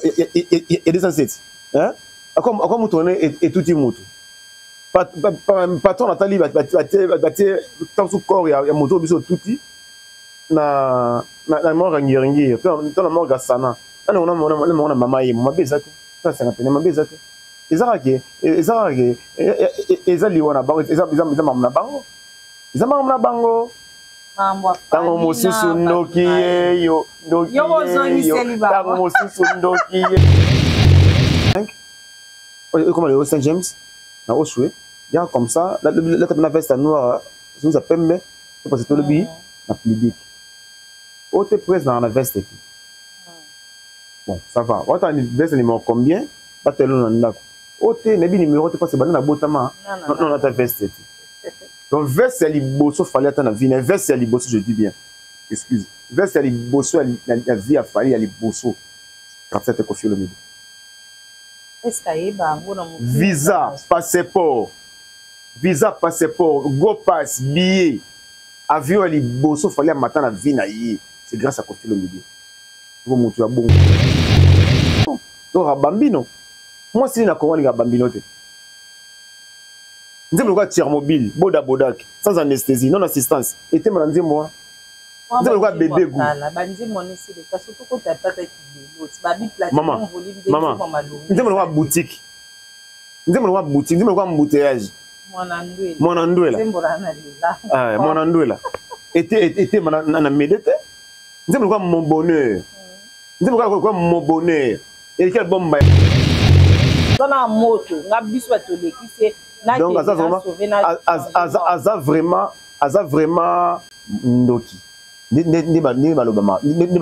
ya 207 akwa moto wana etuti moto patron atali batie ntango corps ya moto biso otuti na morgue ya Ngiri-Ngiri to na morgue ya Sana, na mama ye mabe eza te, na cinquantenaire mabe eza te. Eza kaka ke, eza kaka ke eza liwa na bango, eza makambo na bango, eza makambo na bango. Ntango mosusu ndoki yeyo, ndoki yeyo, ntango mosusu ndoki ye. Ekoma lelo Saint James na Oswe yaka comme ça, lata na veste noire, zongisa pembe to parce tolobi na public oyo te presse na veste te. Bon, ça va, wata veste numéro combien? Batelo na ndako oyo te, nayebi numéro te parce banda na botama non ata veste te. Donc veste ya liboso Fally ata na vie na veste ya liboso, je dis bien, excuse, veste ya liboso ya vie ya Fally ya liboso, quartier te Koffi Olomide. Visa, passeport, visa, passeport, go pass, billet avion ya liboso Fally amata na vie na ye, c'est grâce à Koffi Olomide. Ko moto ya bongo to rabambino, mwasi na Kongo alinga bambino te. Nzembo lokola Tchernobyl, boda bodak sans anesthésie, non assistance, etema na nzembo wana, nzembo lokola bébé gu. Mama, mama, nzembo lokola boutique, nzembo lokola boutique, nzembo lokola embouteillage, mwana ndwela, mwana ndwela etema na mede te. Nzembo lokola mon bonheur, nzembo lokola mon bonheur eleki album ba na moto nga biso bato olekisi. Donc aza vraiment, aza vraiment, aza vraiment ndoki. Nde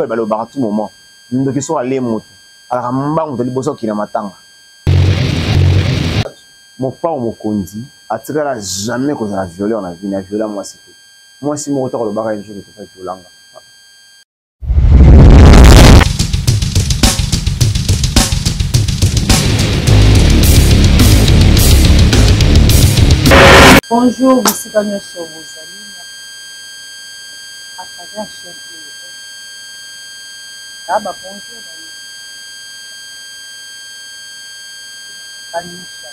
balobaka tout moment, ndoki so ale moto alaka mbangu to liboso okina matanga. Mopao mokonzi atikala jamais kozala violeur na vie na viola mwasi te. Mwasi moko ta kolobaka un jour ekosa violanga. Bonjour, bisika nyonso bozali à travers chaîne oyo, ba bonjour na yo Bamisha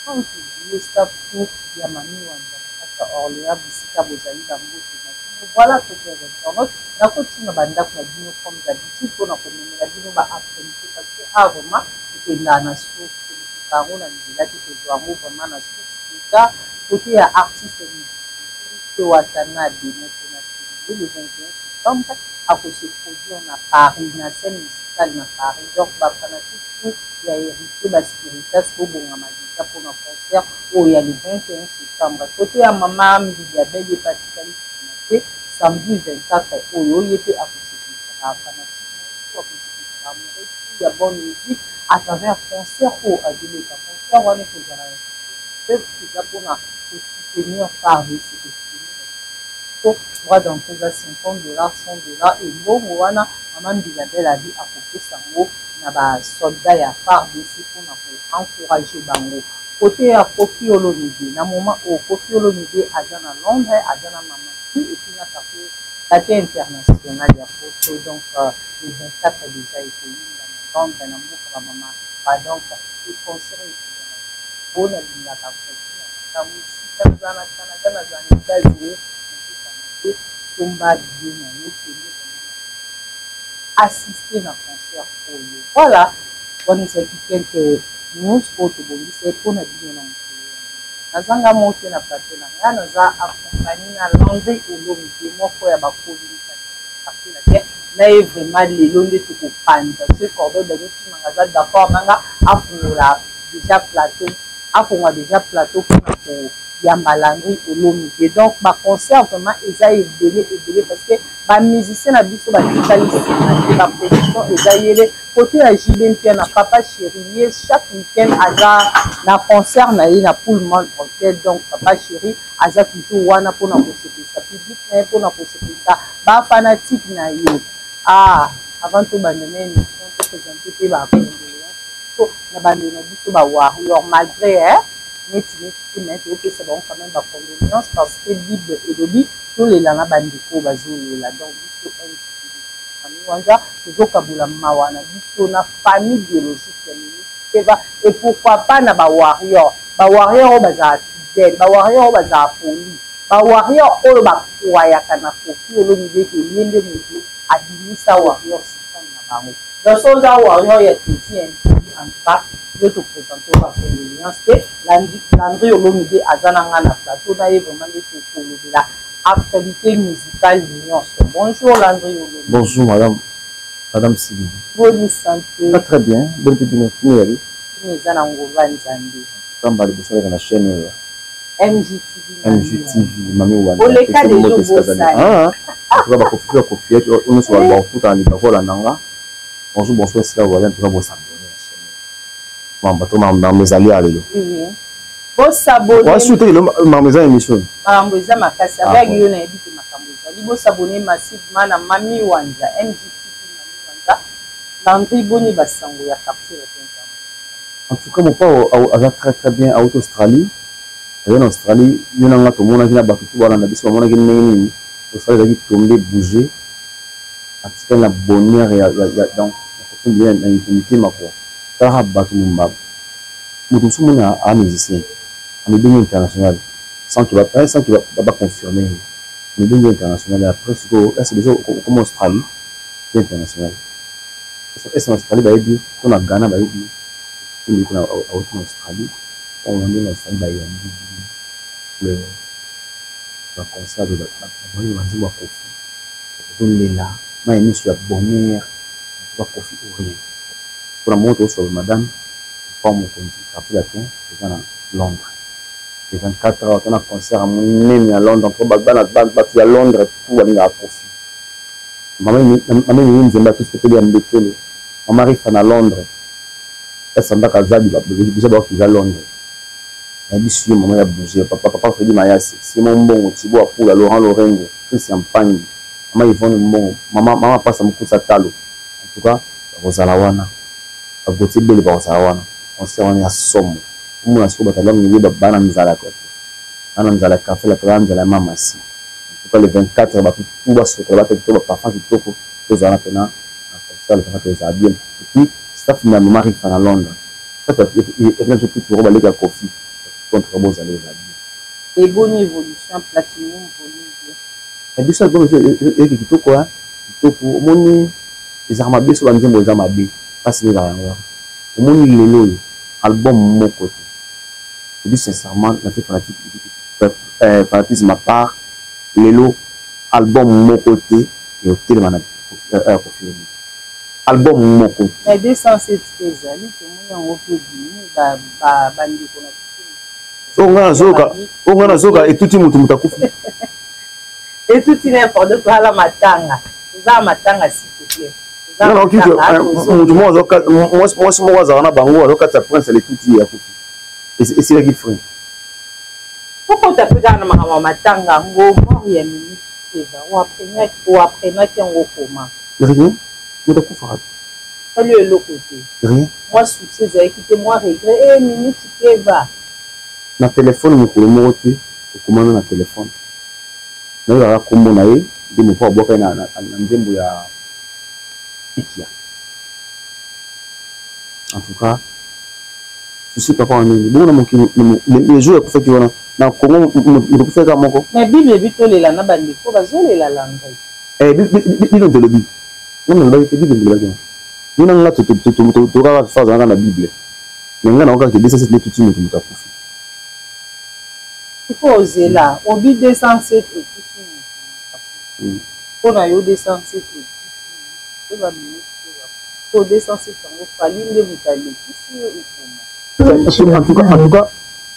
sans oublier staff tout ya Mami Wanza na kati ya Orléans, bisika bozali, bambote na bino. Voilà, très chers internautes, nakotinga bandako na bino comme d'habitude mpona komemela bino ba actualité, parce que ah, vraiment tokendaka na source, tolekaka yango na nzela te, tozwa yango vraiment na source déjà. Côté ya artiste musicien Watanabe, moto na tembe, le 21 septembre akose produire na Paris, na scène musicale na Paris. Donc bafanatique tout ya Héritier, baspiritas, bobongama déjà mpona concert oyo ya le 21 septembre. Côté ya mama Mbilia Bel, ye mpe atikali nsima te. Samedi 24 oyo, ye mpe akosepelisa bafanatique na ye, akosepelisa baamoureux tout ya bonne musique à travers concert oyo azobeta. Concert wana ekozala ya eza mpona kosoutenir FARDC, kosoutenir. Droit d'entrée eza 50 $, 100 $. Ebongo wana mama Mbilia Bel abi akopesa yango na basoldat ya FARDC mpona koencourage bango. Côté ya Koffi Olomide, na moment oyo Koffi Olomide aza na Londres, aza na mama si et puis na kako tate international ya poto. Donc le 24 déjà ekoyinda na Londres, na mboka bamama ba. Donc concert ekozala po nalingaka Koffi na makambo esika naza na Canada, naza na États-Unis, nazokanga te. Somba billet na yo, kende assister na concert oyo. Voilà, wana ezalaki quelques news oyo tobongisa mpona bino na mokolo ya nazanga moko te na plateau na nga. Naza accompagné na Landry Olomide, moko ya bacommunicateur na te na ye. Vraiment lelo nde tokopanza ce cordon. Dani Timanga aza d'accord nanga, afungola déjà plateau, afongola déjà plateau mpona koyamba Landry Olomide. Donc baconcert vraiment eza ebele ebele, parce que bamusicien na biso batikali nsima te, baproduction eza yele. Côté ya JB Mpiana, papa chéri, ye chaque week-end aza na concert na ye na Pullman Hotel. Donc papa chéri aza toujours wana mpona kosepelisa public na ye, mpona kosepelisa bafanatique na ye. Ah, avant tobanda na émission, toprésente mpe bacondoléance na bandeko na biso bawarrior, malgré hein, neti neti te, mais topesa bango quand même bacondoléance, parce que Bible elobi tolela na bandeko bazolela. Donc biso Mami Wanza. Tozokabola mawa na biso na famille biologique ya Mimi Tshikeva et pourquoi pas na ba warrior. Ba warrior oyo bazala fidèle, ba warrior oyo bazala poli, ba warrior oyo ba croyaka na Koffi Olomide que ye nde mutu abimisa warrior supreme na bango. Donc soki oza warrior ya Teddy Impoli en tout cas yo to presenter yo ba condoleances te. Landry Olomide aza na nga na plateau na ye vraiment nde tokolobela actualité musicale nyonso. Bonjour Landry Olomide. Bonjour madame. Madame Sylvie. Boni santé. Pas très bien. Bonne mpe bino kimia ezali. Kimia eza na ngolu ya Nzambe. Kamba liboso aleka na chaîne oyo. MGTV. MGTV mami wana. Oleka deja obosani. Ah. En tout cas bakofi bakofi oyo nyonso bakokutana libaku olanda nga. Bonjour bonsoir esika bozali en tout cas bosabonner na chaîne. Mamba to makambo ezali ya lelo. Oui oui. Bosabonner. Wasi te lelo makambo eza émission. Makambo eza makasi. Ah, Avec yo nayebi te makambo ezali. Bosabonner massivement na Mami Wanza MGTV Mami Wanza. Landry boni basango ya quartier latin international. En tout cas mopao aza très très bien auti Australie. Aza na Australie yo na nga tomonaki na bato tu balanda biso bamonaki ndenge nini Australie ezalaki tombe bouger atikali na bonheur ya, ya, ya donc na mitema quoi. Talaka bato momba moto mosusu omoni a musicien amibengi international sans que ba sans que ba, ba confirmer ye amibengi international et après sikoyo est-ce déjà okoma Australie pe international est-ce na Australie bayebi to na Ghana bayebi ye kuna awuti na Australie oyo ndenge na Australie bayambi le ba concert babandi ba nzembo ya Koffi ozolela mayi miso ya bonheur en tout cas Koffi ou rien pona moment tozosolola madame Papa mokonzi quartier latin eza na Londres le 24 awa toza na concert ya monene na Londres po bana batu ya Londres tout balingaka Koffi mama mama Nzemba tous tokoli ya mbetolo mama Rifa na Londres ya Sandra Kazadi deja baoki eza Londres nayebisi yo mama ya bouger papa papa Fredi Mayasi Simon Mbongo Thibaut Apula Laurent Lorengo Christian Mpangi mama Yvonne Mbongo mama mama Pasa Mukusa Talo en tout cas bakozala wana Ba Gauthier Bele bakozala wana. Concert wana ya somo. Omona sikoyo bato ya longue ye bana nzala ya Koffi. Bana nzala ya Cafe la bana nzala ya Mama Si. En tout cas le 24 bato tout basokola bata kitoko ba parfum kitoko tozala wana pena na concert le 24 ezala bien. Et puis staff ya Mama Rifa na Londres. Staff ya biso tout toko baleki ya Koffi. En tout cas bozala ezala bien. Eboni evolution platinum volume 2. Ya biso album eke kitoko hein. Kitoko omoni Ezalaka mabe soki ba nzembo eza mabe pasi nde ezalaka yango wana omoni lelo oyo album moko te je dis sincèrement na fait fanatique fanatisme à part lelo album moko te ekotelema na Koffi Olomide album moko te. Mais 207 pe ezali tomoni yango pe ebimi ba bandeko na biso. Oyo nga nazoyoka oyo nga nazoyoka etuti mutu mutu akufi. Etuti n'importe quoi ala matanga. Toza matanga s'il te plaît. Mutu moko mwasi moko azalaka na bango azokatisa prince alituti ye akufi esilaki frein. Tokota mpe kaka na makambo ya matanga yango mort ya Mimi Tshikeva oapprenaki yango koma? Rien, moto akufaka te. Osali yo eloko te. Rien. Mwa souci ezalaki te, mwa regret eh Mimi Tshikeva. Na telefone mokolo moko te tokomana na telefone. Nayokaka kombo na ye nde mopao abwaka ye na nzembo ya Ikia. En tout cas, souci papa wa nini? Bongo na mokili le jour akufaki wana na Congo moto akufaki kaka moko. Mais Bible ebi tolela na bandeko bazolela Landry. Eh, Bible moto elobi. Nga nalobaki te, Bible moto elobaki yango. Yo na nga tokaka phrase wana na Bible. Mais nga naokaka ke 207 nde tuti moto moto akufi. Sikoyo ozela obi 207 etuti mutu mpo na yo 207 etuti mutu ba minute to 207 yango Fally nde mutu alekisi yo ekoma.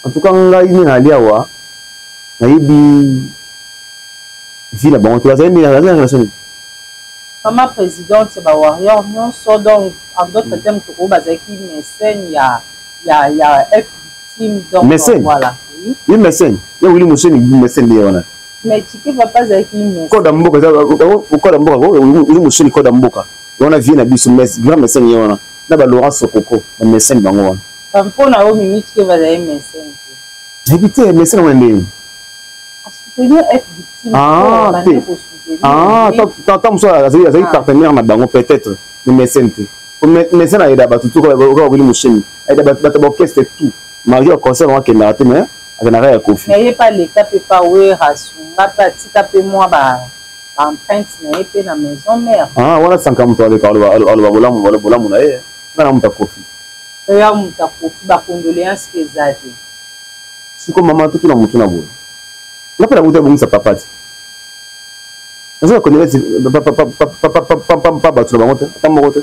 En tout cas ngai nde nali awa nayebi vie na bango te bazali nde na relation nini? Mama presidente ya ba warrior nyonso donc en d'autres termes tokoki bazalaki mécène ya ya ya F victime donc mécène voilà oui ye mécène ye Willy Museni mécène nde ye wana. Mais Tshike papa azalaki mécène. Code ya mboka eza code ya mboka Willy Museni code ya mboka wana vie na biso grand mécène ye wana na ba Laurent Sokoko ba mécène bango wana. Mpo na yo Mimi Tshike bazali mécène te. Nayebi te mécène wana ndenge. A soutenir F victime. Ah te. Ah, tant mosusu azali partenaire na bango peut-être, mais mécène te. Mécène ayeda bato tout, kaka Willy Musheni ayeda bato baorchestre tout, malgré baconcert bango akendaka te, mais akendaka ya Kofi. Mais ye pa leka mpe pa Wera, asunga mpe, atika mpe mwa ba baempreinte na ye mpe na Maison Mère. Ah, wana sanka moto aleka aloba bolamu bolamu na ye, nga na moto akofi. Ya moto akofi, bacondoléance mpe eza te. Siko mama, totuna motu na boye, nga mpe nabuta ebongisa papa te, naza bacondoléance pa bato na bango te, ata moko te.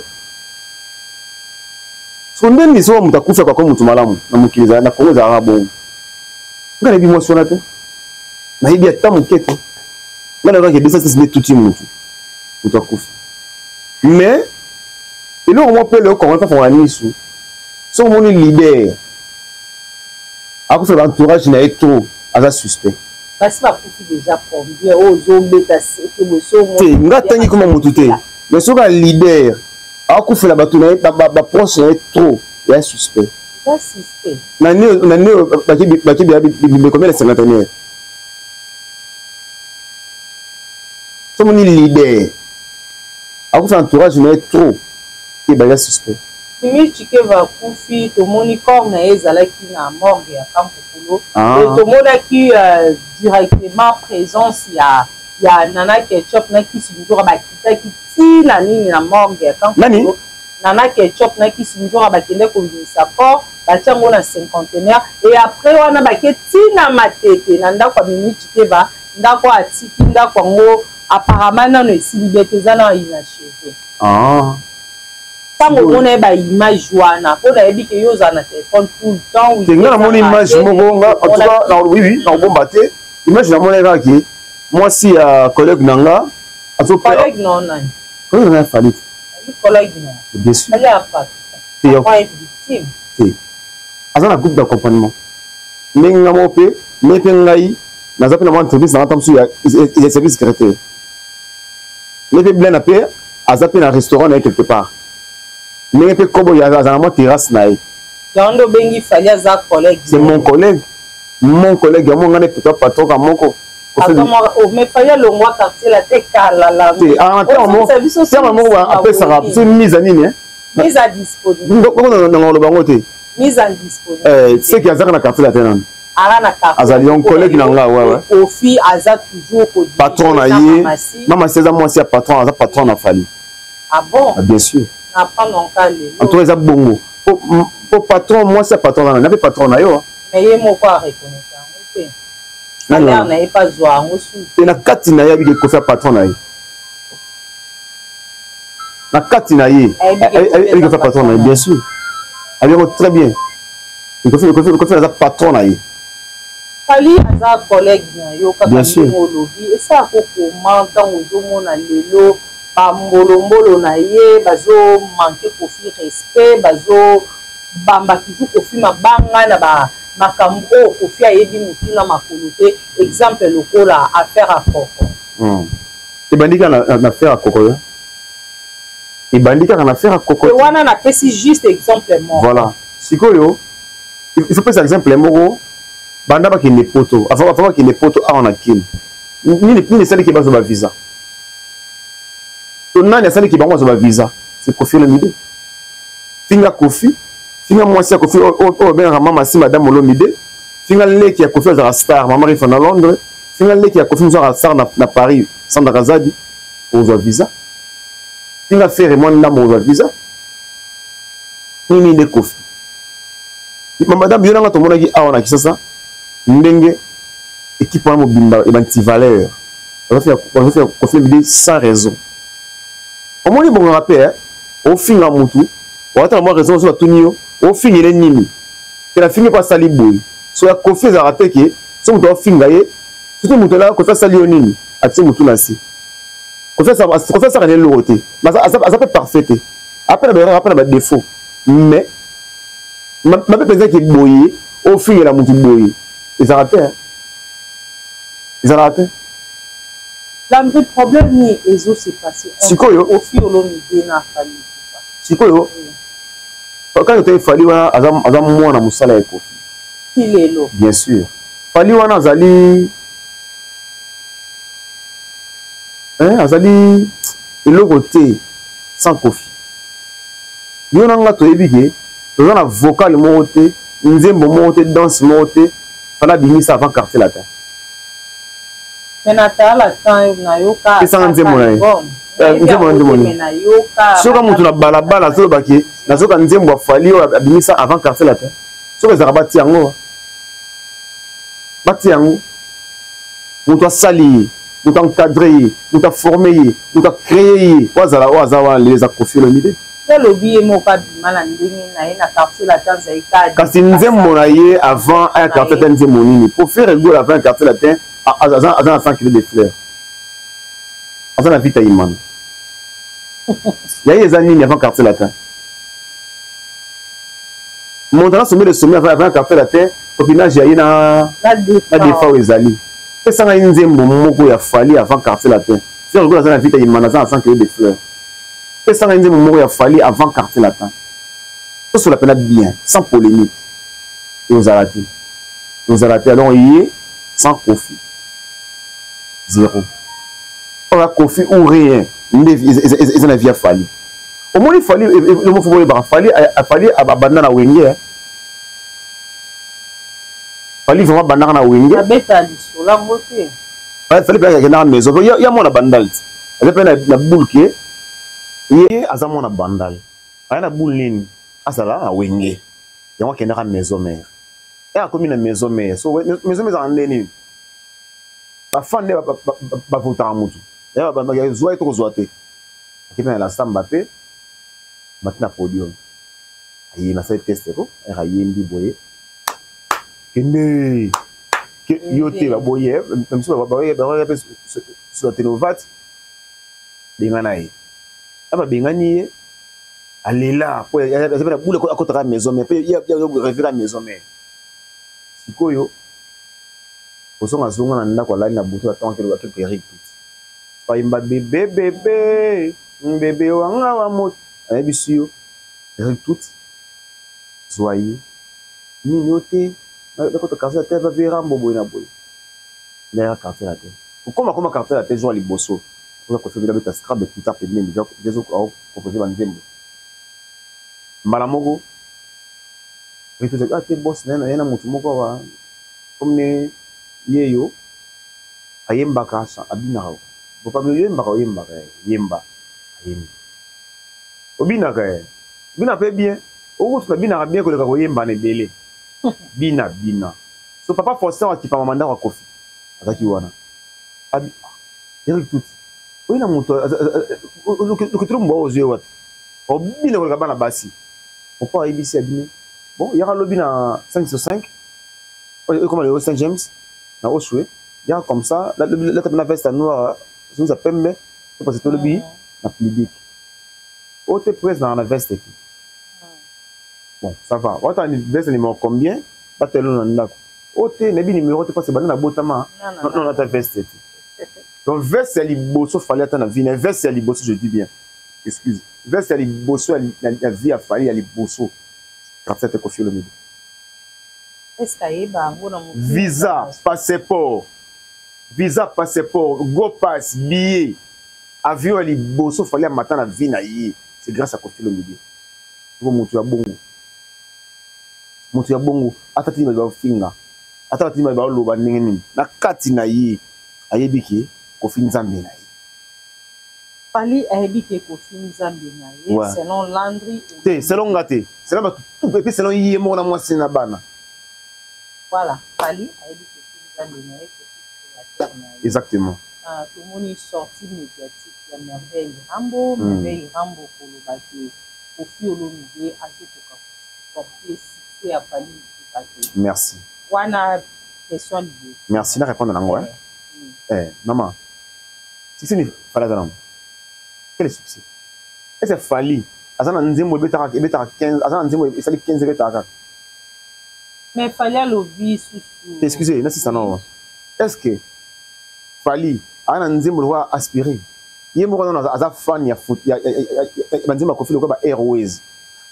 Siko ndeni soko moto akufi, akako motu malamu na mokili na Kongo ezalaka bongo. Nga nayebi mwasi wana te, nayebi ata moke te. Nga nayokaki ebesa sisi nde tuti motu, moto akufi. Mais eloko moko mpe leo Kongo fafongola misu, soki omoni leader akufela baentourage na ye trop, aza suspect. Basi bakufi déjà combien oyo ozobeta seke boso? Te, nga atangi koma motu te, mais soki a leader akufela bato na ye, baproche na ye trop, ya suspect. Eza suspect. Na nde bakibiya bibeko na cinquantenaire, somoni leader akufa entourage na ye trop te, baza suspect. Mimi Tshikeva akufi, tomoni corps na ye ezalaki na morgue ya Kankokolo. Tomonaki directement présence ya Nana Ketchup na Kisi Nzora, bakitaki ntina nini na morgue ya Kankokolo. Nana Ketchup na Kisi Nzora bakende kobimisa corps, batia yango na cinquantenaire, et après wana bake ntina Matete na ndako ya Mimi Tshikeva, ndako atiki ndako yango apparemment nano esili bien te, eza na inachevé. Ntango omona ye baimage wana, mpo nayebi ke yo ozala na telefone tout le temps. Te, nga namoni image moko, nga en tout cas, oui, nakobomba te, image namoni kaka ke mwasi ya collègue na nga. Collègue na nani? Collègue na nga ya Fally. Collègue na? Bien sûr. Fally afa victime. Te, aza na groupe d'accompagnement ndenge nga moko mpe, me mpe ngai naza mpe na mwa entreprise nanga, ta mosusu ya service secrétaire, nde mpe Blana mpe aza mpe na restaurant na ye quelque part, ndenge mpe kobo aza na mwa terrasse na ye. Yango nde obengi Fally aza collègue? C'est mon collègue, mon collègue yango nga nde peut patron ka moko. Mais Fally alongwa quartier la te kalala. Te, terme moko apesaka so mise ya nini? Mise à disposition. Nanga oloba yango te. Mise en disposition. Seki azaka na quartier la te nanu. Aza na quartier. Azali yon collègue na nga, ouais. Kofi aza toujours patron na ye. Mama si aza mwasi ya patron, aza patron na Fally. Ah bon? Ah, bien sûr. Na prendre en cas lelo. En tout cas eza bongo po patron, mwasi ya patron na mpe patron na yo. Mais ye moko areconnaître yango te, salaire na ye mpe azwa yango su. Te, na kati na ye abiki Kofi ya patron na ye, na kati na ye abiki Kofi ya patron na ye, bien sûr, ayebi yango très bien. Kofi aza patron na ye. Fally aza collègue na yo kaka ndenge olobi, esalaka koma ntango ozomona lelo bambolombolo na ye bazomanke Kofi respect, bazobamba toujours Kofi mabanga na ba makambo oyo Kofi ayebi motu na makolo te, exemple lokola affaire ya koko. Ebandi kaka na affaire ya koko yo, ebandi kaka na affaire ya koko. Wana napesi juste exemple moko. Voilà, sikoyo il faut pesa exemple moko. Banda bakende poto, avant bakende poto, awa na Kini nini nini esaliki bazwa bavisa to nani asaliki bango bazwa bavisa? C'est Kofi Olomide. Finga Kofi, finga mwasi ya Kofi oyo babengaka Mama Si, Madame Olomide, finga leki ya Kofi azalaka star, Mama Rifa na Londres, finga leki ya Kofi mosu azalaka star na Paris, Sandra Kazadi, ozwa visa. Finga Ferre mwa ndambo, ozwa visa. Nini nde Kofi? Madame, yo nanga tomonaki awa na Kisasa ndenge équipe wana mobimba ebanti valeur, bazofika Kofi Olomide sans raison. Omoni, bongaka mpe ofinga mutu, owatala mwa raison, so batuni yo ofingele nini, te nafingi mpo asali boye. So ya Kofi ezalaka te ke so moto aofinga ye, surtout moto alaka Kofi asali yo nini, atie motu na se. Kofi asalaka na eloko te, aza mpe parfait te, ape na baerreur, ape na badéfaut, mais mabe mpenza ke boye ofingela motu boye ezalaka te, ezalaka te. Landry, problème nini ezo se passer? Sikoyo Kofi Olomide na Fally? Sikoyo kaka te, Fally wana aza mwana mosala ya Kofi. Ti lelo? Bien sûr, Fally wana azali Hein, azali eloko te sans Koffi. Yo na nga toyebi ke toza na vocal moko te, nzembo moko te, danse moko te, fala abimisa avant Quartier Latin. Mais na tala temps nayoka. Pesanga nzembo na ye. Eh, nzembo na nzembo nini? Soka moto na balabala azoloba ke nazoka nzembo ya Fally oyo abimisa avant Quartier Latin. Soki ezalaka batia yango. Batia yango. Moto asali ye, moto encadre ye, moto aforme ye, moto acreye ye, oyo azala oyo aza wana lelo eza Koffi Olomide. Alobi ye moko abima na ndenge na ye na Quartier Latin azali kaka. Kasi nzembo na ye avant aya Quartier Latin nzembo nini? Po Ferre Gola avant ya Quartier Latin aza na 100 kilos de fleurs. Aza na Vita Imana. Ya ye eza nini avant Quartier Latin? Montana sommet de sommet avant ya Quartier Latin, copinage ya ye na Defao ezali. Pesa ngai nzembo moko ya Fally avant Quartier Latin. Ferre Gola aza na Vita Imana, aza na 100 kilos de fleurs. Pesa ngai nzembo moko ya Fally avant Quartier Latin. Tosola pena bien, sans polémique. Tozala te. Tozala te. Alors ye sans Koffi. Zéro. Oya Koffi ou rien. Nde eza na vie ya Fally. Omoni Fally, le mot faut boyebaka Fally, Fally abanda na Wenge. Fally vraiment abandaka na Wenge. Abeta lisolo yango te. Fally pe akendaka maison. Ya mwana bandal. Aza pe na boule ke ye aza mwana bandal. Aya na boule nini? Azala na Wenge. Yango akendaka maison mère. E akomi na maison mère. So maison mère ezalaka nde nini? Ba fan nde bavotaka mutu. Ya zwa ye to kozwa te. Akimi na la samba pe mati na podium. Aye na sali test ko, era yembi boye. Kende yo te baboye, même si baboye baboye pe sur la tenovate bengana ye. Aba bengani ye alela po aza na boule akotaka maison mère pe ya rêver maison mère. Sikoyo kozonga zonga na ndako alali na butu atango akelo akelo Eric Tutsi. Bayimba bebe bebe bebe wanga wa moto ayebisi yo Eric Tutsi zwa ye nini yo te nakota quartier la te va verambo boye na boye ndaya quartier la te kokoma koma quartier la te jour ya liboso oza kofi bila beta scrap de guitare pembeni jesu akokompoze banzembo mbala moko Eric Tutsi ah te boss na ye na motu moko awa comme ne yeyo ayembaka abinaka papa oyembaka oyembaka yemba ayembi obinaka bina pe bien okotuna binaka bien koleka koyemba na ebele bina bina so papa Faustin akipama mandako ya Koffi azalaki wana abi Eric Tutsi oye na moto loketolo mbwa ozwi ye wapi obina koleka bana basi papa ayebisi abino bon yaka lobi na 5 sur 5 ekoma lelo Saint James na Oswe yaka comme ça lata na veste noire zongisa pembe to parce tolobi na public oyo te presse na veste te bon ça va wata veste numéro combien batelo na ndako oyo te nayebi numéro te parce banda na botama non nata veste te donc veste ya liboso Fally ata na vie na veste ya liboso je dis bien excuse veste ya liboso ya vie ya Fally ya liboso quartier te Koffi Olomide. Est-ce qu'ayeba yango na motu? Visa, passeport, visa, passeport, go pass, billet, avion ya liboso Fally amata na vie na ye, c'est grâce à Koffi Olomide. Ko mutu ya bongo. Mutu ya bongo ata tini ba finga. Ata tini ba loba ndenge nini. Na kati na ye ayebi ke Koffi Nzambe na ye. Fally ayebi ke Koffi Nzambe na ye, ouais. Selon Landry te, selon nga te, selon bato tout et puis selon ye moko na mwasi na bana. Voilà, Fally ayebi Koffi Nzambe na ye, Koffi créateur na ye. Exactement. Tomoni sortie médiatique ya Merveille Rambo, Merveille Rambo koloba ke Koffi Olomide azokoka supporter succès ya Fally Ipupa te. Merci. Wana question liboso. Merci na répondre nango hein. Eh, maman. Succès ni Fally aza nango. Quel succès? Est-ce que Fally aza na nzembo ebetaka ebetaka 15 aza na nzembo esali 15 ebetaka kaka. Mais Fally alobi susu. Excusez, na sisa non. Est-ce que Fally aza na nzembo lokola aspiré? Ye moko nano aza fan ya foot ya banzembo ya Koffi lokola ba Airways.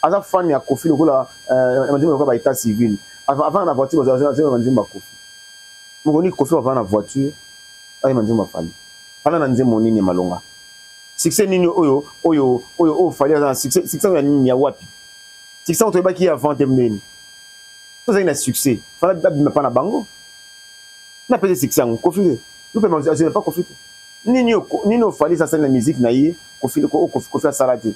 Aza fan ya Koffi lokola banzembo lokola ba état civil. Avant na voiture baza banzembo ya Koffi. Mokoni Koffi avant na voiture ayemba nzembo ya Fally. Fally na nzembo nini malonga? Succès nini oyo oyo oyo oyo Fally aza na succès? Succès ya nini, ya wapi? Succès oyo toyebaki ye avant te ndeni. Tozalaki na succès. Fally abima pa na bango. Na pese succès yango Koffi te. Lupe azwi pa Koffi te. Nini nini oyo Fally asali na musique na ye, Koffi Koffi Koffi asala te.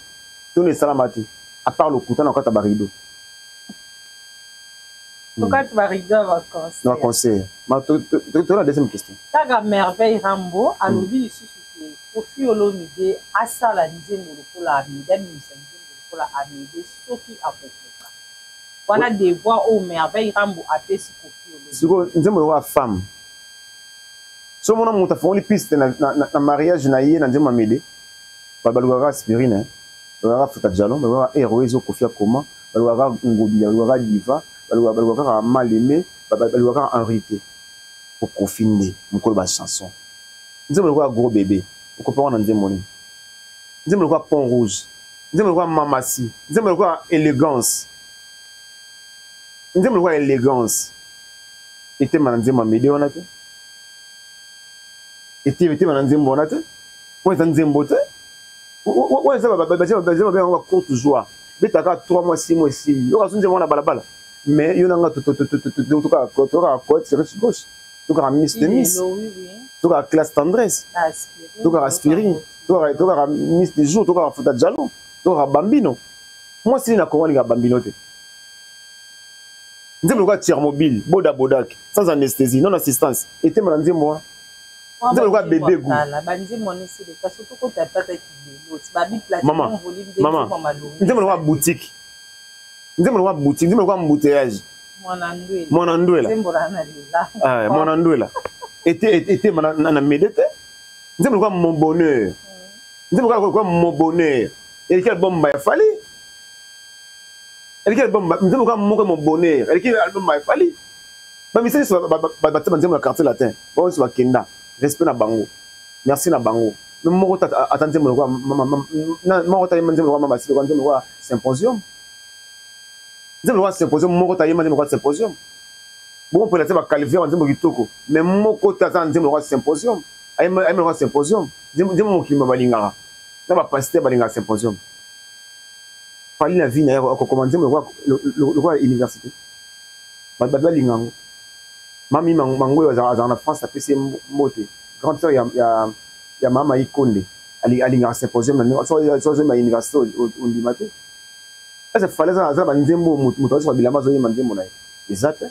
Tono esalama te. À part lokuta na kata ba rideau. Tokati ba rideau ya ba concert. Na concert. Ma to to la deuxième question. Kaka Merveille Rambo alobi lisusu ke Koffi Olomide asala nzembo lokola Amede, abimisa nzembo lokola Amede soki akokoka. Wana devoir oyo Merveille Rambo apesi Koffi Olomide. Sikoyo nzembo lokola femme. So mona moto afongoli piste na, na, na, na mariage na ye na nzembo Amede, balukaka aspirine, balukaka Futa Djallon, balukaka Airways oyo Koffi akoma, balukaka Ngobila, balukaka Diva, balukaka kaka Mal Aimé, balukaka kaka Henriquet. Po Koffi nde mokolo ba chanson. Nzembo lokola Gros Bebe, okopa wana nzembo nini? Nzembo lokola Pont Rouge, nzembo lokola Mamasi, nzembo lokola Elegance. Nzembo lokola Elegance. Etema na nzembo Amede wana te. Etema na nzembo wana te. Po eza nzembo te. Oyo eza babenga yango ba courte joie. Betaka 3 mois, 6 mois esili. Yoka so nzembo wana balabala. Mais yo nanga tokaka cote riche gauche. Tokaka miss de miss. Tokaka classe tendresse. Tokaka aspirine. Tokaka miss du jour, tokaka Futa Djallon, tokaka Bambino. Mwasi na Congo alingaka Bambino te. Nzembo lokola Tchernobyl, boda bodak, sans anesthésie, non assistance. Etema na nzembo wana. Nzembo lokola bébé goût. Mama, mama, nzembo lokola boutique. Nzembo lokola boutique, nzembo lokola embouteillage. Mwana ndwela. Mwana ndwela. Etema na mede te. Nzembo lokola mon bonheur. Nzembo lokola mon bonheur. Eleki album ya Fally. Eleki album nzembo lokola moko mon bonheur. Eleki album ya Fally. Ba misali so ba ba nzembo na Quartier Latin. Ba oyo bakenda. Respect na bango. Merci na bango. Mais moko ata nzembo lokola moko ta yemba nzembo lokola mama silo nzembo lokola symposium. Nzembo lokola symposium moko ta yemba nzembo lokola symposium. Bongo mpona te ba calvaire nzembo kitoko. Mais moko ta za nzembo lokola symposium. Ayemba lokola symposium. Nzembo mokili balingaka. Na ba pasteur balingaka symposium. Fally na vie na ye akokoma nzembo lokola université. Bato balinga yango. Mami Mangoyo azalaka na France, apesi ye mbote. Grande sœur ya mama Ikonde alingaka symposium na ndenge soki azoyemba université ondima te. Ese Fally aza ba nzembo moto azosoka bilamba azoyemba nzembo na ye. Eza te.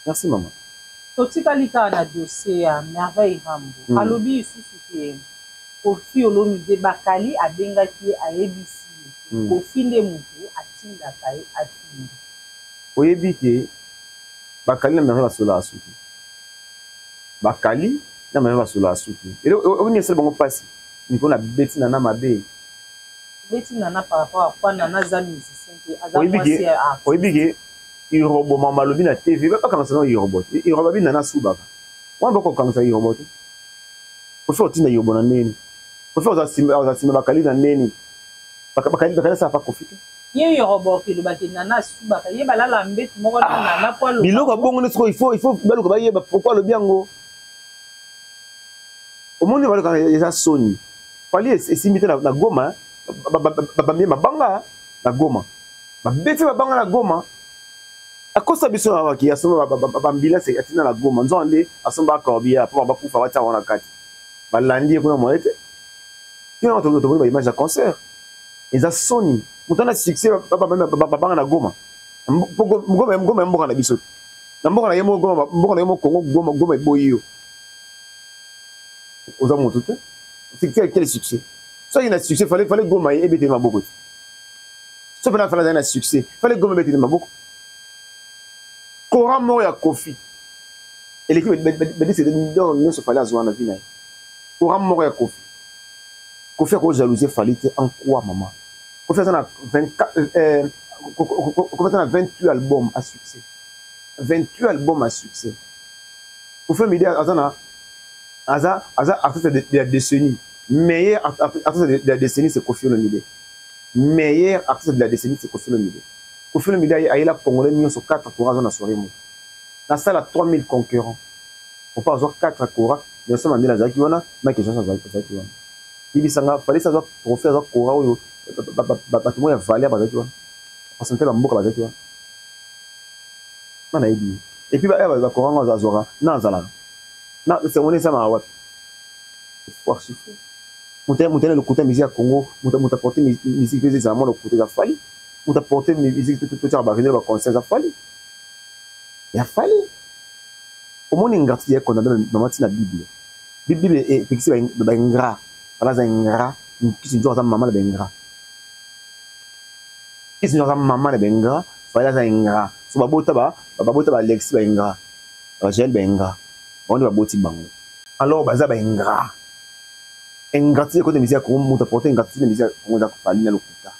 Merci mama. Totikali kaka na dossier ya Merveille Rambo. Alobi lisusu ke Koffi Olomide Bakali abengaki ye ayebisi ye ke Koffi nde mutu atindaka ye afinga. Oyebi ke Bakali na Merveille basololaka suki. Bakali na Merveille basololaka suki. Eloko nini esala bango mpasi? Mikolo na beti Nana mabe. Beti Nana par rapport à quoi? Nana aza musicien te, aza mwasi ya artiste. Oyebi ke Irobo mama alobi na TV, bakangisa na Irobo te. Irobo abi Nana asubaka. Wana bakokangisa Irobo te. Koffi otinda Irobo na ndeni. Koffi aza nsima Bakali na ndeni. Bakali asala pa Koffi te. Ye Yorobo elobaki Nana asubaka ye balala mbetu moko na Nana po aloba. Biloko bongo nde sikoyo il faut baluka bayeba pourquoi alobi yango. Omoni baluka eza soni. Fally esimbi te na Goma, babambi mabanga na Goma. Babeti mabanga na Goma. Akosa biso na baki asomba bambulance atinda na Goma. Nzoka nde asomba corbillard po bakufa batia wana kati. Balandi ye kuna moye te. Kuna tomoni ba image ya concert. Eza soni. Moto na succès babanga na Goma. Goma Goma mboka na biso. Na mboka na ye moko Goma, mboka na ye moko Congo Goma, Goma eboyi yo. Oza moto te. Succès, quel succès? Soki na succès fallait Goma ye ebeteli maboko te. Soki na fallait na succès, fallait Goma ebeteli maboko. Coran moko ya Koffi. Eleki badisi nyonso fallait azwa na vie na ye. Coran moko ya Koffi. Koffi ako jalouser Fally te en quoi maman? Koffi aza na 24 Koffi aza na 28 albums à succès. 28 albums à succès. Koffi Olomide aza na aza aza artiste de la décennie. Meilleur artiste de la décennie c'est Koffi Olomide. Meilleur artiste de la décennie c'est Koffi Olomide. Koffi Olomide ayela Congolais nyonso 4 courants na soirée moko. Na salle à 3000 concurrents. Opa azwa 4 kora, Nelson Mandela azalaki wana, Michael Johnson azalaki wana. Yebisa nga, Fally azwa trophée, azwa kora oyo bato moko ya valeur bazalaki wana. Personnalité ba mboka bazalaki wana. Nga nayebi ye. Et puis ba ba kora ngo azwaka, na azalaka. Na cérémonie esalamaka wapi? Faux archi faux. Moto moto na lokuta musique ya Congo, moto moto apporte musique pe ezala mwa lokuta eza Fally. Moto apporte musique totiaka ba réunion ba concert eza Fally. Ya Fally. Omoni ingratitude ya condamne mama ti na Bible. Bible epekisi ba ingrat. Fally aza ingrat, kisi nzoka aza mama na ba ingrat. Kisi nzoka aza mama na ba ingrat, Fally aza ingrat. So babota ba babota ba Alexis ba ingrat. Ba Jael ba ingrat. Bango nde baboti bango. Alors baza ba ingrat. Ingratitude ekota musique ya Congo, moto aporte ingratitude na musique ya Congo eza Fally na lokuta.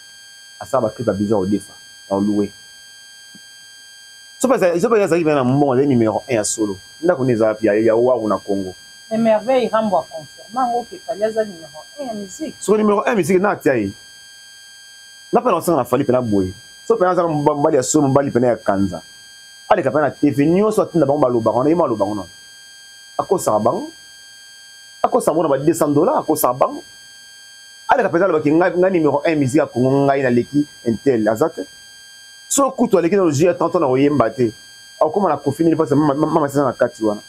Asala ba clip ya biso ya kodefa, ya kolouer. Soki azalaki pena na mbongo azali numero 1 ya solo. Ndako nde eza wapi ya wawu na Congo. Mais Merveille Rambo a confirma yango que Fally aza numero 1 ya musique. Soki numero 1 musique na atia ye. Nga pena osanga na Fally pena boye. Soki pena aza mobali ya solo mobali pena ya kanza. Aleka pena na TV nionso atinda bango balobaka wana ye mo aloba ngo nanu. Akosaka bango. Akosaka bango na ba 200 dollars akosaka bango. Aleka pena alobaki ngai ngai numero 1 musique ya Congo ngai naleki intel aza te. Soki kutu aleki nano JR 33 na koyemba te, akokoma na Koffi nini parce mama si aza na kati wana.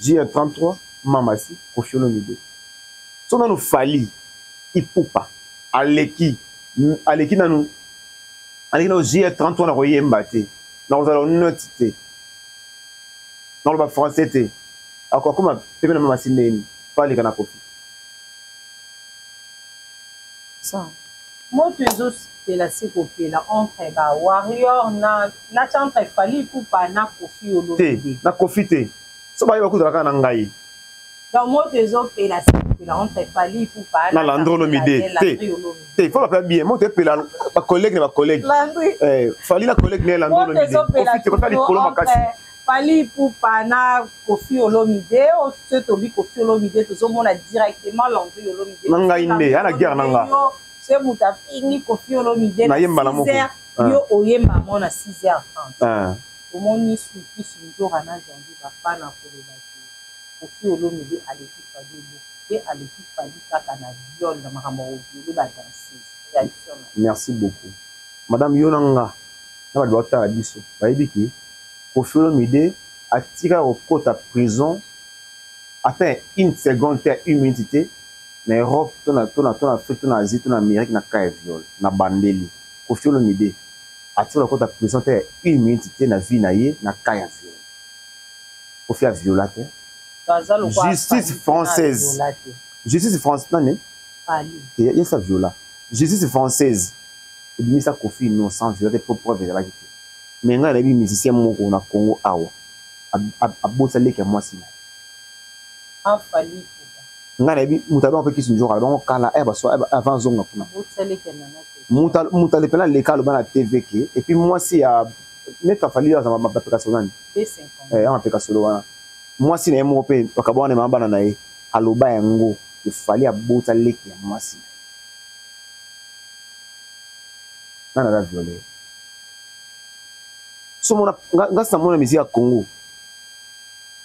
JR 33, mama si, Koffi Olomide. Soki nanu Fally Ipupa aleki aleki nanu aleki nanu JR 33 na koyemba te, na kozala honnête te, na koloba français te, akokoma pembe na mama si ndeni po aleka na Koffi. Ça. Moto ezo pela se ko pela entre ba warrior na na entre Fally Ipupa na Koffi Olomide. Te, na Koffi te. So baye bakutana kaka na ngai. Donc moto ezo pela se ko pela entre Fally Ipupa na Landry Olomide. Te. Te, faut la bien. Moto epela ba collègue na ba collègue. Landry. Eh, Fally na collègue na Landry Olomide. Koffi te, Koffi likolo makasi. Fally Ipupa na Koffi Olomide, oyo soki tobi Koffi Olomide tozomona directement Landry Olomide. Na ngai nde, ya na guerre na nga. Yo se moto afingi Koffi Olomide na yemba na moko. Ah. Yo oyemba mo na 6h30. Ah. Omoni Suki Ndjora na Janvier Bafana koloba ke Koffi Olomide aleki Fally eloko te, aleki Fally kaka na viol na makambo ya ko violer ba danseuses. Réaction na yo? Merci beaucoup. Madame yo na nga na bato baotala biso bayebi ke Koffi Olomide atikala kokota prison ata ya une seconde te ya une minute te na Europe to na to na to na Afrique to na Asie to na Amerique na cas ya viol na bandeli Koffi Olomide atikala kokota prison ata ya une minute te na vie na ye na cas ya viol Koffi a viola te justice française justice française nani ye sa viola justice française ebimisa Koffi innocent viola te po preuve ezalaki te Mais ngai nayebi musicien moko na Congo awa abotisa leki ya mwasi na ye. Ah Fally Ipupa. Ngai nayebi mutu aloba pe kisi nzoka aloba ngo kala eh baswa eh, avant azonga kuna. Abotisa leki ya Nana te. Mutu mutu alepela leka aloba na TV ke et puis mwasi ya maître Fally aza mapeka solo nani? B50. Eh mapeka solo wana. Mwasi na ye moko pe bakabwana na mama bana na ye aloba yango ke Fally abotisa leki ya mwasi na ye. Nani aza violeur? So mona nga sa mona musique ya Congo.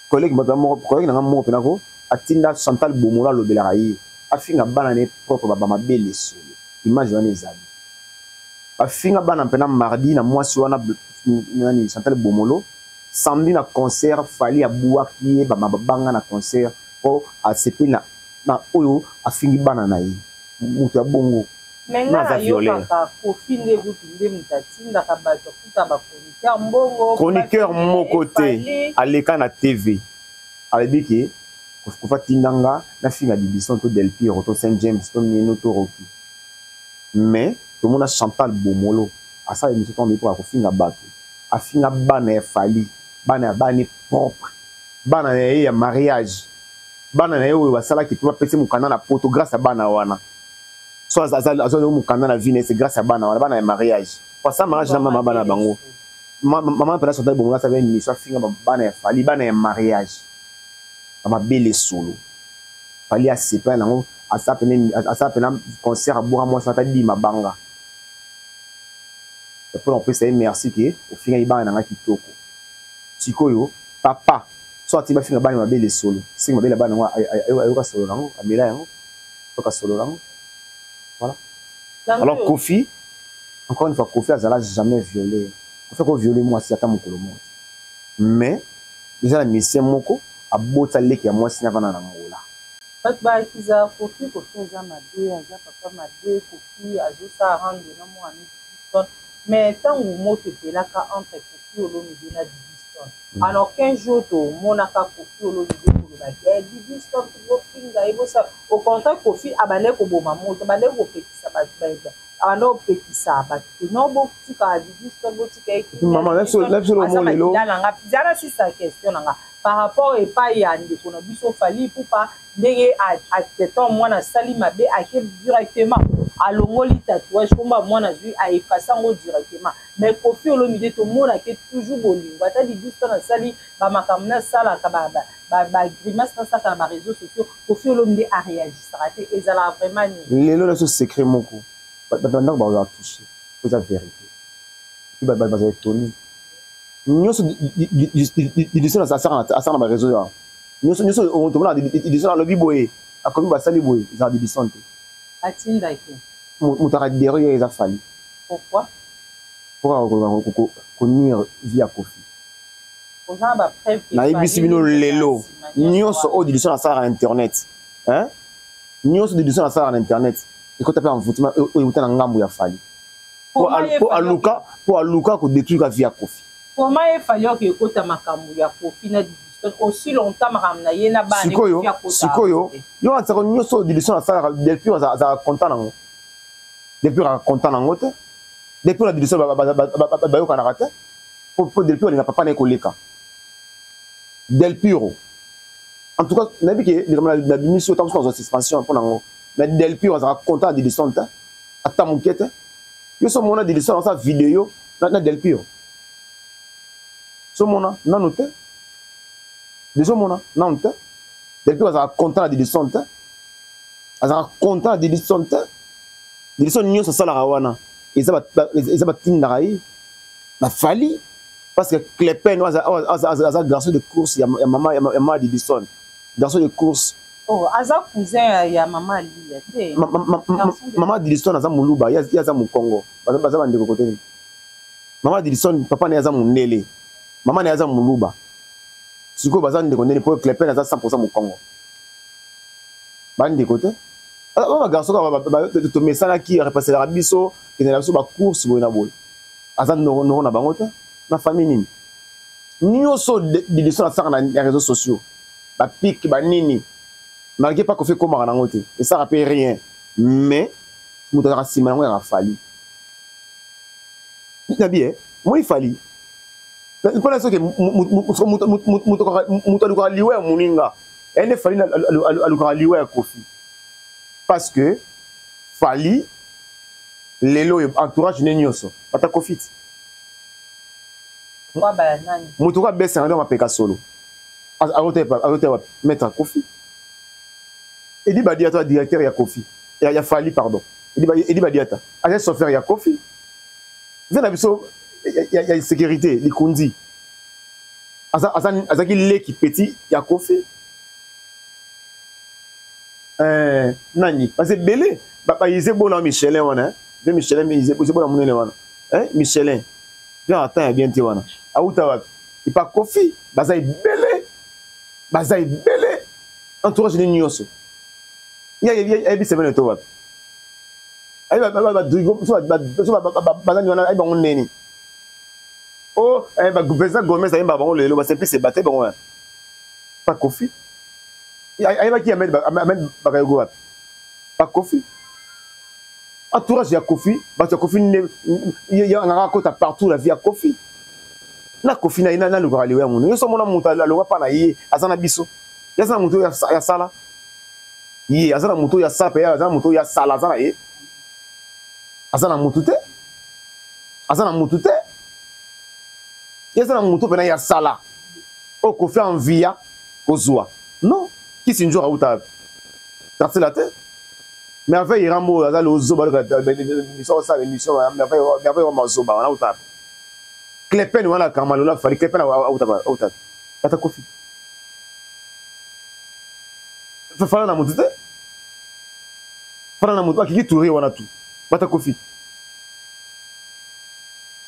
Collègue bato moko collègue na nga moko pena ko atinda Chantal Bomolo alobelaka ye. Afinga bana ne propre ba mabele solo. Image wana ezali. Bafinga bana pena mardi na mwasi wana nani Chantal Bomolo samedi na concert Fally abuaki ye ba mabanga na concert po asepeli na na oyo afingi bana na ye. Moto ya bongo. Mais nga na yokaka Koffi nde kutu nde mutu atindaka batu afuta ba chroniqueur mbongo. Chroniqueur moko te aleka na TV alobi ke Koffi atinda nga na finga Didistone to Delpiro to Saint James to Mieno to Rocky mais tomona Chantal Bomolo asala emission tango po akofinga batu afinga bana ya Fally bana ya bana propre bana na ye ya mariage bana na ye oyo basalaki pe bapesi mokanda na poto grâce ya bana wana so azwa mokanda na vie na ye c'est grâce ya bana wana bana ya mariage po asa mariage na mama bana bango mama mpena Chantal Bongo asala émission afinga bana ya Fally bana ya mariage bamabele solo Fally asepela nango asala pena concert abwaka mwasi ata dima banga mpona kopesa ye merci ke ofingaki bana na nga kitoko sikoyo papa. So ati bafinga bana mabele solo, singa mabele bana yango ayoka solo nango, amela yango, ayoka solo nango. Voilà. Alors Kofi, encore une fois, Kofi azala jamais violé. Kofi ako violé mwasi ata mokolo moko. Mais eza na musicien moko abota leki ya mwasi na vana na Angola. Bato baakiza Kofi, Kofi aza mabe, aza papa mabe, Kofi azosala rando na mwana Didistone. Mais ntango moto epelaka entre Kofi Olomide na Didistone, alors qu'un jour tomonaka Kofi Olomide koloba ke Didistone bofinga ye bosala, au contraire Kofi abandaki koboma moto, abandaki kopekisa bato, abandaki kopekisa bato ke non, botika Didistone, botika ye. Mama, na biso lomo lelo. Nanga zala sisa question na nga par rapport epai ya ndeko na biso Fally Ipupa, ndenge atetan mwana asali mabe, ake directement alongoli tatouage, komba mwana azwi, aefase yango directement. Mais Kofi Olomide, tomonake toujours bolingo. Ata Didistone asali bamakambo nasalaka, bagrimace nasalaka na baréseaux sociaux, Kofi Olomide aréagisaka te. Ezalaka vraiment nini? Lelo na biso secret moko, bato bandako bazala touché, eza vérité, bazala étonné. Nyonso Didistone asala na baréseau wana, nyonso nyonso tomona Didistone alobi boye, akomi basali boye, ezala Didistone te. Atindaki. Moto aka derrière eza Fally. Pourquoi? Mpo konuire vie ya Kofi. Oza na bapreuve? Nayebisi bino lelo, nyonso oyo Didistone asalaka na internet, nyonso Didistone asalaka na internet ekota mpe envoûtement oyo euta na ngambo ya Fally, po aluka kodétruire vie ya Kofi. Comment efali oke ekota makambo ya Kofi na Didistone aussi longtemps makambo na ye na bana? Sikoyo, sikoyo yo ansaka nyonso oyo Didistone asalaka depuis, azalaka content nango? Depuis azalaka content nango te. Depuis na Didistone bayokanaka te, po depuis balinga papa na ye koleka Del Piro. En tout cas, nayebi ke likambo na bimisi oyo, ntango mosusu nazwa suspension mpo nango, mais Del Piro azalaka content na Didistone te, ata moke te. Yo so mona Didistone asala video na Del Piro? So mona nano te, deja omona nano te. Del Piro azalaka content na Didistone te, azalaka content na Didistone te. Didistone nyonso asalaka wana eza batindaka ye na Fally, parce que Clepen aza garçon de course ya mama Didistone, garçon de course. Oh, aza cousin ya mama Alia te? Mama Didistone aza Moluba, ye aza Mokongo, baza bandeko kote nini? Mama Didistone, papa na ye aza mondele, mama na ye aza Moluba. Sikoyo baza ndeko ndeni? Po Clepen aza 100 Mokongo, bandeko te. Ba bagarçon kaka tomesanaki, repaselaka biso, kendela biso bacourse boye na boye. Aza noko na bango te. Na famille nini? Nyonso Didistone asalaka na réseaux sociaux, bapike banini, malgré pas Kofi ekomaka nango te, esalaka mpe rien, mais moto azalaka nsima yango yaka Fally. Nabi e moi Fally mpona soki moto alukaka liwa ya moninga ende, Fally alukaka liwa ya Kofi, parce que Fally lelo oyo entourage ne nyonso bata Kofi ti moto ko abesanga nde mapeka solo azotala wapi maître Kofi Edi Badiata, directeur ya Kofi, ya Fally, pardon. Edi Badiata aza chauffeur ya Kofi, eza na biso ya sécurité likundi, azalaki leki petit ya Kofi. Nani baza ebele, bayize bona Michelin wana, ve Michelin, ize bona monene wana, Michelin ve atan ya bien te wana, auta wapi? Epa Kofi. Baza ebele, baza ebele, entourage nini nyonso. Ayebi semaine to wapi, bazani wana, ayebi bango ndeni. O président Gomez ayembaka bango lelo, basimplice bate bango wana pa Kofi. Ayebaki Ahmed Bakayogo wapi? Pa Kofi. Entourage ya Kofi, bato ya Kofi nde ngaka akota partout la vie ya Kofi. Na Kofi na ye nalukaka liwa ya mono nyonso. Omona moto alongwa mpa na ye, aza na biso, ye aza na moto oyo asala, ye aza na moto oyo asala mpe aza na moto oyo asala, aza na ye, aza na motu te, aza na motu te. Ye aza na motu mpena ye asala oyo Kofi anvia kozwa. Non, kisi nzoka auta quartier la te. Merveille Rambo oyo aza lozoba, émission osala émission, Merveille wa mazoba wana auta Clepen wana, Kamalola Fally Clepen auta auta bata Kofi. Fala na motu te, fala na motu akiki toure wana tu bata Kofi,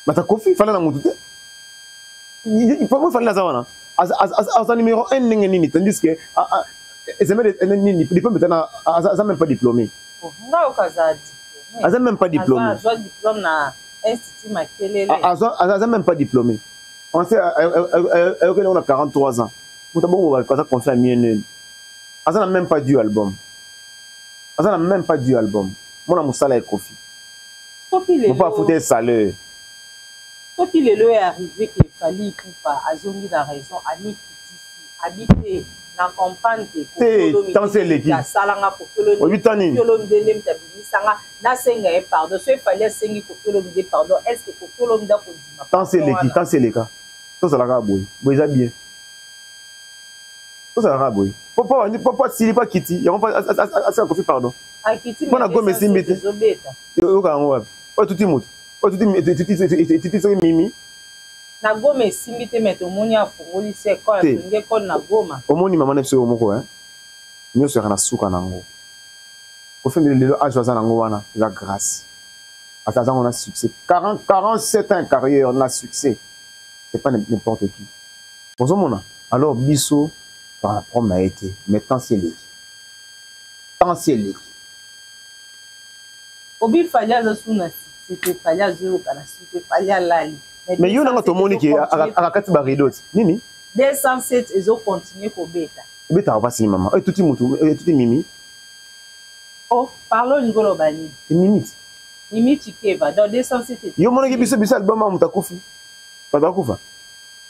bata Kofi, fala na motu te. Fali aza wana, aza numéro 1 ndenge nini, tandis que ezame nini, diplôme etana, aza même pas diplômé. Aza même pas diplômé. Azwa diplôme na Institut Makelele. Aza même pas diplômé. On sait ayokeli yango na 43 ans. Moto abongo aza confiant mie nini, aza na même pas du album, aza na même pas du album. Mona mosala ekofi mopo afuta esale. Soki lelo e arrive ke Fally Ipupa azongi na raison, amikitisi, abi te na comprendre ke Te, tansi eleki. Asalanga Oyebi ta nini? Olomide nde moto abimisanga, nasenga ye pardon. So Efali asengi Kofi Olomide pardon, est ce que Kofi Olomide akondima? Tansi eleki, tansi eleka. Tozalaka boye boye, eza bien. Tozalaka boye po asili, po akiti yango, mpo asala Kofi pardon. Akiti. Mpo na gome esimbi te. Ezobeta. Oyoka yango wapi? Oyo tuti moto, oyo tuti soki mimi. Na Goma esimbi te, mais tomoni afungoli se école. Te. Atongi école na Goma. Omoni, mama na biso, yo moko nyonso yaka na suka nango. Kofi lelo, age aza nango wana, eza grâce aza ngo na succès. 40, 47 ans carrière na succès, c'est pas n'importe qui. Ozomona, alors biso par la problème na ye te, mais temps si eleki, temps si eleki. Obi Fali aza su na succès te, Fali azoyoka na su te, Fali alali. Mais yo nanga tomoni ke akakati barideau ti nini. 207 ezocontinue kobeta. Ebetaka mpasi ni mama etuti mutu, etuti mimi. Oh, parlo, olingi oloba nini? Mimi ti. Mimi Chikeva, donc 207. Yo monaki biso album ya moto akufi, bato akufa.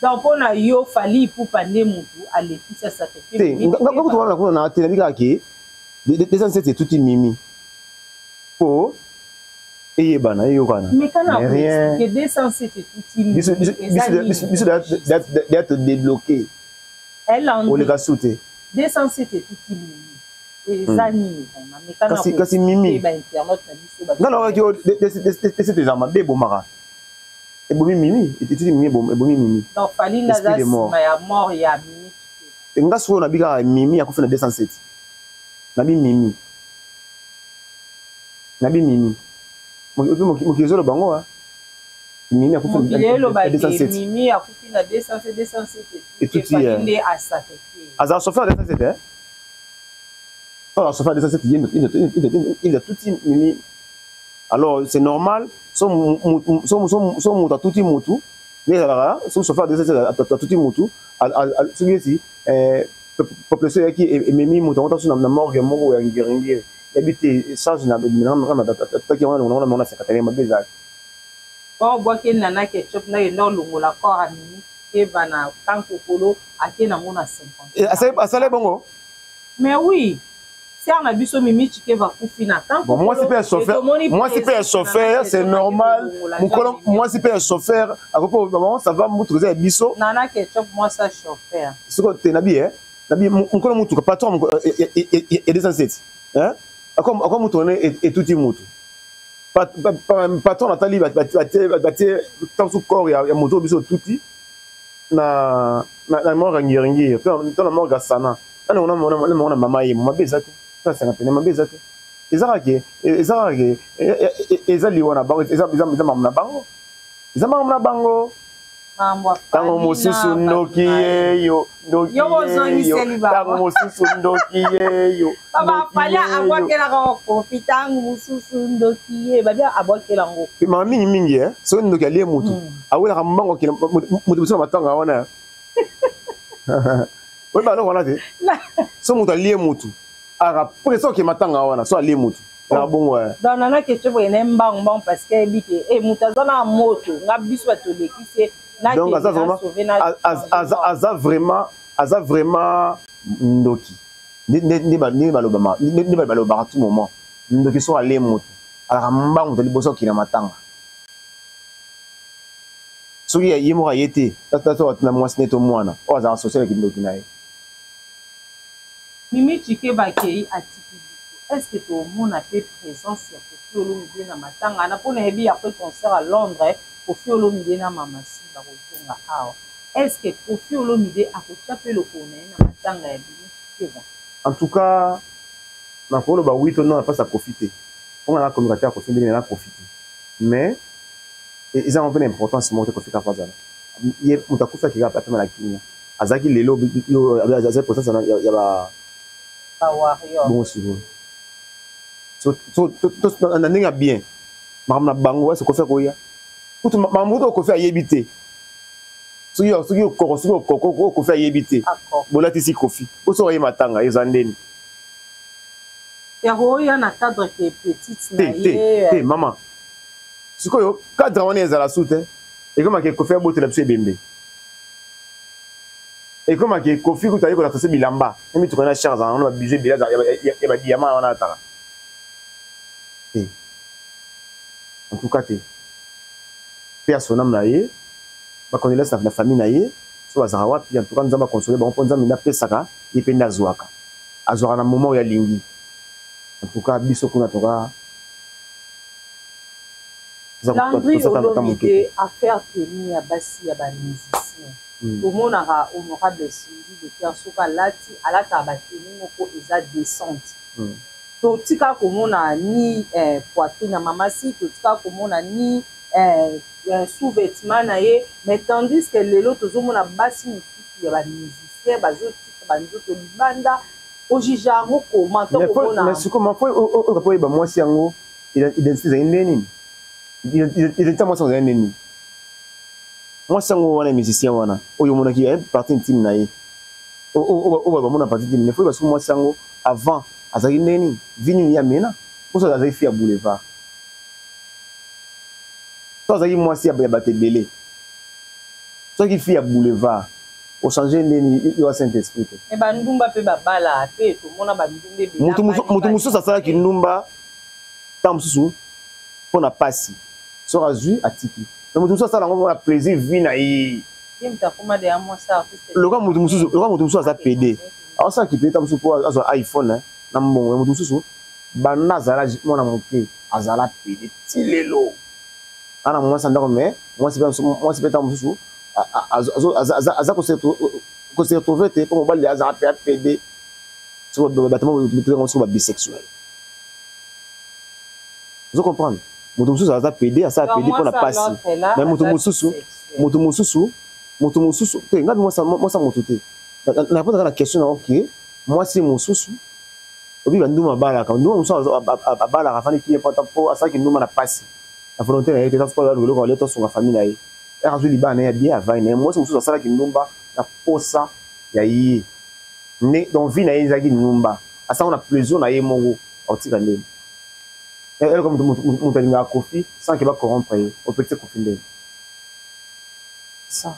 Donc mpo na yo, Fally Ipupa nde mutu alekisi, asacrifie? Te, nga kutu wana kuna na te, nabi kaka ke 207 etuti mimi mpo eyebana, eyokana. Mais kana Mais rien. ke 207 etuti mimi. Biso deya todébloqué. Elandi. Oleka su te. 207 etuti mimi, eza nini vraiment? Mais kana Kasi mimi. Bainternet na biso. Nga nakokaki oyo 207 ezala mabe, ebomaka, ebomi mimi, etuti mimi, ebomi mimi. Donc Fally nde aza Esprit de mort. nsima ya mort ya mimi Chikeva? Nga sikoyo nabi kaka mimi akufi na 207. Nabi mimi, nabi mimi. Mokili ezoloba yango mimi akufi Mokili na elobaki 207. Mimi akufi na 207, 207. Etuti, Fali nde asacrifie. Azala chauffeur ya 207, eh? Azala chauffeur ya 207, ye atuti mimi. Alors c'est normal, so moto atuti mutu nde ezalaka. So chauffeur ya 207 atuti mutu, soki esi population eyaki, ememi moto yango taso na morgue moko ya Ngiringiri, yebi te charge nataki yango na secrétaire mabe ezalaki. Obwaki Nana Ketchup, nakenda olongola corps ya Mimi Chikeva na Kankokolo, ake nango na 50. Asale bongo? Mais oui, sœur na biso Mimi Chikeva akufi na Bon, mwasi mpe ya chauffeur, mwasi mpe ya chauffeur, c'est normal. Mokolo mwasi mpe ya chauffeur akoki, bon, ça va, mutuka eza ya biso. Nana Ketchup, mwasi ya chauffeur. Sikoyo te, nabi nabi mokolo mutuka, patron ya 207 akwa mutu wana etuti mutu, patron atali, batie ntanso corps ya moto oyo biso otuti na morgue ya Ngiringiri to na morgue ya Sana, nani na mama ye mabe eza te, to na 51 mabe eza te. Eza kaka ke, eza kaka ke eza liwa na bango, eza makambo na bango, eza makambo na bango. Ntango mosusu ndoki yeyo, ndoki yeyo, ntango mosusu ndoki yeyo. Fally abwakelaka Kofi ntango mosusu ndoki ye, babi abwakela yango. Mama, mingimingi soki ndoki alie mutu, awelaka mbango moto biso na matanga wana. Oyeba eloko wana te, so moto alie mutu aka presse oke matanga wana, so alie mutu na bongo. Donc Nana Ketchup ene mbangu mbangu parce que ayebi ke e moto aza na moto, nga biso bato olekisi. Donc aza vraiment, aza vraiment ndoki nde balobaka tout moment, ndoki so alie moto alaka mbangu to liboso okende matanga. Soki ye moko aye te, tata na mwasi ne to mwana oyo azalaka social kindoki na ye. Mimi Chikeba akei, atiki biso. Est ce que tomona mpe présence ya Kofi Olomide na matanga wana? Mpona yebi, après concert à Londres, Kofi Olomide na Mamasi bakozonga awa. Est ce que Kofi Olomide akotia mpe lokolo na ye na matanga ya Mimi Chikeba? En tout cas, nakoloba oui to non na place ya Kofi te, mpo nga na communicateur ya Kofi, ndenge na Kofi te, mais eza yango mpe na importance moko te. Kofi kaka azala ye moto akufi, akeka apema na kimia. Azalaki lelo, azali présence ya ba bongo. Sikoyo na ndenge ya bien, makambo na bango ese Kofi akoya kutu makambo kutu Kofi ayebi te. Soki okoko, soki okoko oyo Kofi ayebi te, bolatisi Kofi oso oye matanga eza ndeni. Ya koya na cadre ke petite na ye. Te, mama, sikoyo cadre wana ezala su te. Ekomaki Kofi abotela biso ebembe, ekomaki Kofi kutu aye kolakisa bilamba na mituka na char, azala wana, babijoux ebele ya badiamant wana ataka te. En tout cas te, mpe ya sonam na ye, bacondoléance na famille na ye so bazalaka wapi. En tout cas, Nzambe aconsole bango, mpo Nzambe nde apesaka, ye mpe nde azwaka, azwaka na moment oyo alingi. En tout cas, biso kuna toka. Landry Olomide, affaire tenue ya basi ya bamusicien, tomonaka honorable Cindy Le Cœur soki alati, alataka batenue moko eza décente. Totika komona ni poitrine ya mamasi, totika komona ni sous-vêtement na ye, mais tandis que lelo tozomona basi mosusu ya bamusicien bazotika banzoto libanda. Ojuge yango comment to komona? Sikoyo po oyeba mwasi yango identité ezali nde nini, identité ya mwasi yango ezali nde nini. Mwasi yango wana musicien wana oyo omonaki partie intime na ye, oyo bamona partie intime, mais faut oyeba soki mwasi yango avant azalaki nde nini, vie nini ye amena. Poso azalaki fille ya boulevard, so azalaki mwasi ya bato ebele, soki fille ya boulevard, ochange ndeni yo wa Saint Esprit te? Me bandumba mpe babala mpe, tomona bandumba ebele. Moto mosusu asalaki ndumba ntango mosusu mpo na pasi, soki azwi atiki, mais moto mosusu asala yango mpona plaisir, vie na ye. Loka moto mosusu, loka moto mosusu aza pd, aosalaki pd ntango mosusu mpo azwa iPhone na mbongo. Moto mosusu banda azala mwana moke azala pd ti lelo, ana mwasi ndako, mais mwasi mpe ntango mosusu aza kose retrouve te, mpo mobali azala mpe apd. Bato soki babisexuel, ozo comprendre, moto mosusu aza pd, asala pd mpo na pasi, mais moto mosusu, moto mosusu, moto mosusu te. Ngabi mwasa moto te, narépondre na question na oke. Mwasi mosusu obi banduma abalaka, nduma mosusu abalaka, afandi kimia mpo asalaki nduma na pasi, na volonté na ye te, eloko alia, tosunga famille na ye, azwi libala na ye ya bien, avai na ye. Mwasi mosusu asalaki ndumba na posa ya ye, donc vie na ye ezalaki ndumba, asango na plaisir na ye moko, aotika ndeni. Eloko moto alingaka Kofi sans ke bacorrompre ye, opekisi Kofi ndeni ça.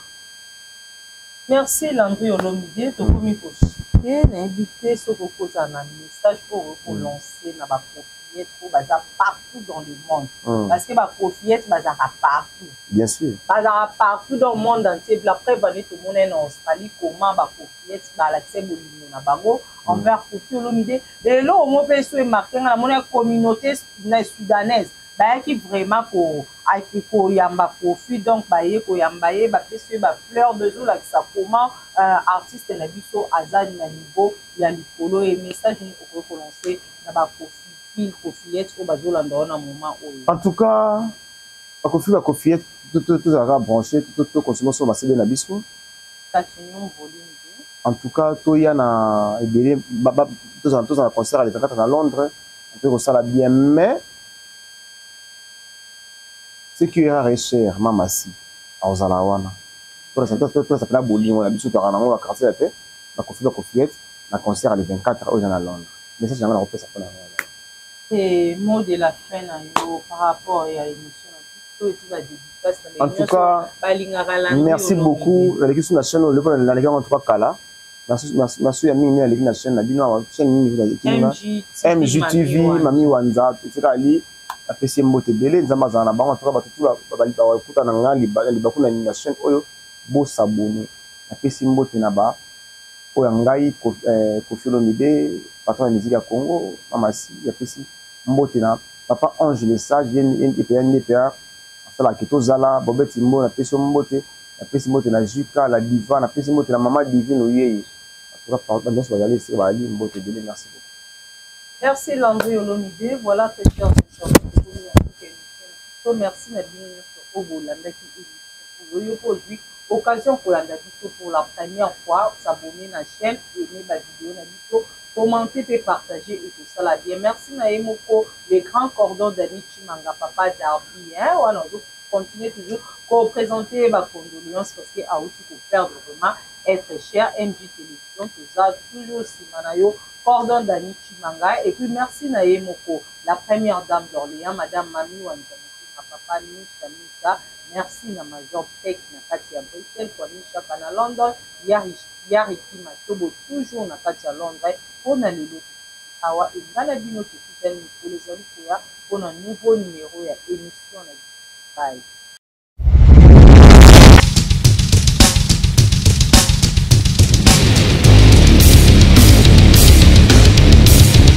Merci Landry Olomide. Tokomi koshite, nayebi te soki okozala na message oyo okolance na bakofillette oyo baza partout dans le monde, parce que bakofillette bazalaka partout. Bien sûr. Bazalaka partout dans le monde entier. La preuve ane, tomona na Australie comment bakofillette balakisa bolingo na bango envers Kofi Olomide. Lelo omo mpe so emarke nga, namoni ya communauté soudanaise bayaki vraiment koyamba Kofi, donc baye koyamba ye, bapesi ye bafleur, ezolakisa comment artiste na biso aza na niveau ya likolo. E message nini okoki kolance na bakofi, kofillette oyo bazolanda wana moment oyo? En tout cas, bakofi, bakofillette, tozalaka branché, tokonsome so basebe na biso. Continuons volume. En tout cas, toya na ebele, tozala na concert ya le 24 na Londres, mpe kosala bien. Mais ce qui est rare est cher. Mamasi akozala wana, tolasa mpena bolingo na biso, toyaka nango baquartier ya te, bakofi, bakofillette na concert ya le 24 oyo eza na Londres. Message yango nakopesa mpona yango. Et mot de la fin na yo par rapport ya émission na biso eti badédicace? En tout cas, balingaka. Merci beaucoup. Naleki so na chaîne oyo, leko naleki yango. En tout cas, kala nasu ya mingi naleki na chaîne na bino awa. Chaîne nini? MGTV Mami Wanza. Esika ali, apesi ye mbote ebele. Nzambe azala na bango. En tout cas, bato tu bakuta na nga libaku na chaîne oyo, bosabone. Napesi mbote na ba oyo ya ngai, Kofi Olomide, patron ya musique ya Congo. Mamasi, apesi mbote na papa Ange le Sage, ye mpe nde mpe asalaka tozala bobeti mbo. Napesi yo mbote, napesi mbote na Juka la Diva, napesi mbote na mama Divine Oyeye. Bato nyonso bazali esika bazali, mbote ebele, merci beaucoup. Merci Landry Olomide. Voilà, très chers internautes, tokomi na suka émission na biso. Merci na bino nyonso oyo bolandaki émission oyo. Yo mpo ozwi occasion kolanda biso pour la première fois, s'abonner na chaîne, aimer ba vidéo na biso, commenter mpe partager, ekosala bien. Merci na ye moko le grand cordon Dani Chimanga, papa Darby, hein, wana ozo continuer toujours koprésenter ba condoléances parce que auti koperdre vraiment être cher. MG Télévision toza toujours nsima na yo, cordon Dani Chimanga. Et puis merci na ye moko la première dame d'Orléans, madame Mami Wanzamotema, papa Misha Misha. Merci na major Pek na kati ya Bruxelles, Kwami Chaka na London, Yariki Matobo toujours na kati ya Londres. Mpona lelo awa enga na bino, tokutani mikolo ezali koya mpona nouveau numéro ya émission na biso. Bye.